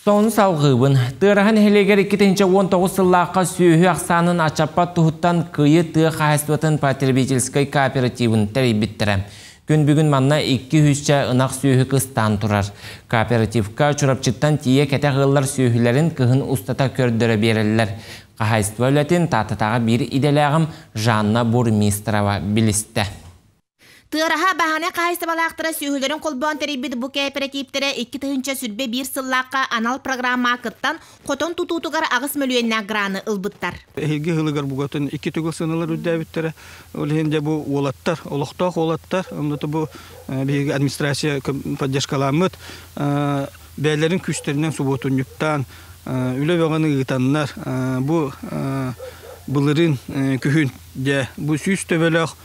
Сонун салҕыыбын. Тыараһа нэһилиэгэр 2019 сыллаахха сүөһү ахсаанын аччаппат туһуттан Кыйы тыа хаһаайыстыбатын потребительскай кооперативын тэрийбиттэрэ. Күн бүгүн манна 200 ынах сүөһү кыстаан турар. Кооперативка Чурапчыттан тиийэ кэтэх ыаллар сүөһүлэрин кыһын устата көрдөрө биэрэллэр. Хаһаайыстыба үлэтин Тааттатааҕы биир идэлээҕим Жанна Бурмистрова билистэ. Тыараһа баһаанай хаһаайыстыбалаахтара сүөһүлэрин холбоон тэрийбит бу кээпэрэтииптэрэ 2021 сыллаахха анал программаҕа кыттан, хотон тутуутугар 8 мөлүйүөннээх граны ылбыттар. Эһиги ыһылыгар бугатын икки төгүл сыаналар үрдээбиттэрэ. Ол иһин дьэ бу уолаттар, олохтоох уолаттар, онно бу биһиги администрация поддержкаламмыт бэйэлэрин күүстэринэн субуотунньуктаан үлэ бөҕөнү ыытаннар бу былырыын күһүн дьэ бу 100 төбөлөөх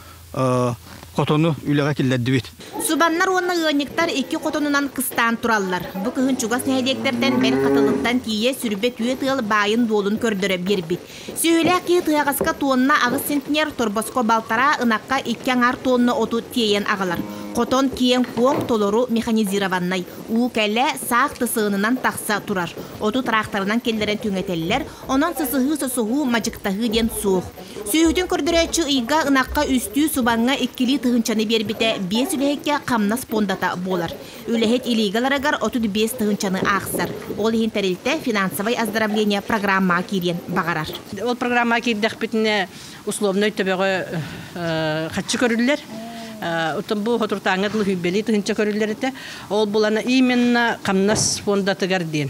хотону үлэҕэ киллэрдибит. Субаннар уонна ыанньыктар икки хотонунан кыстаан тураллар. Бу кыһын чугас нэһилиэктэртэн бэл Хатылыттан тиийэ сүрбэ түөрт ыал баайын-дуолун көрдөрө биэрбит. Сүөһүлээх киһи тыһаҕаска туонна 8 центнер, торбоско балтараа, ынахха икки аҥаар туонна оту тиэйэн аҕалар. Хотон киэҥ-куоҥ, толору механизированнай. Уу кэлэ, саах тысыынынан тахса турар. Оту тракторынан киллэрэн түҥэтэллэр, онон сысыһыы-сосуһуу, мадьыктаһыы диэн суох. Сүөһүтүн көрдөрөөччү ыйга ынахха үстүү, субаҥҥа иккилии тыһыынчаны биэрбитэ биэс үлэһиккэ хамнас пуондата буолар. Үлэһит илиигэ 35 тыһыынчаны аахсар. Ол иһин тэрилтэ финансовай оздоровление программаҕа киириэн баҕарар. Ол программаҕа киирдэхпитинэ условнай төбөҕө хаччы көрүллэр. Оттон бу хотуртааҥҥа дылы сүүрбэлии тыһыынча көрүллэр этэ. Ол булана именно хамнас фондатыгар диэн.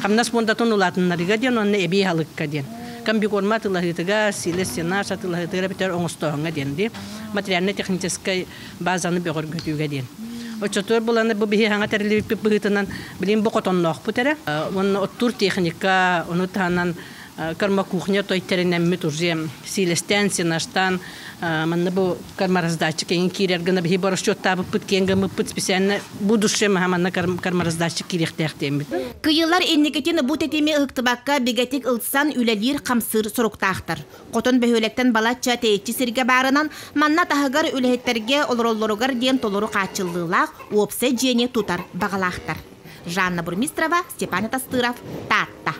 Хамнас пуондатын улаатыннарыыга диэн уонна эбии аһылыкка диэн. Комбикорма атыылаһыытыгар, сиилэс сенаж атыылаһыытыгар эбэтэр оҥостооһуҥҥа диэн дии. Материально-техническэй базаны бөҕөргөтүүгэ диэн. Оччотугар буланы бу биһи хаҥа тэриллибиппит быһыытынан билин бу хотонноохпут эрэ. Уонна оттуур техника, ону таһынан кормокухня той тэринэммит уже сиилэстээн, сенажтаан манна бу кормораздатчик эҥин киирэр гына биһи боросчуоттаабыппыт киэҥ гыммыппыт специально будущее маһа манна кормораздатчик киириэхтээх диэммит. Кыйылар инникитин бу тэтими ыһыктыбакка бигэтик ылсан үлэлиир-хамсыыр соруктаахтар. Хотон бөһүөлэктэн балачча тэйиччи сиргэ баарынан, манна таһыгар үлэһиттэргэ олороллоругар диэн толору хааччыллыылаах уопсай дьиэни тутар баҕалаахтар. Жанна Бурмистрова, Степан Тастыров, Таатта.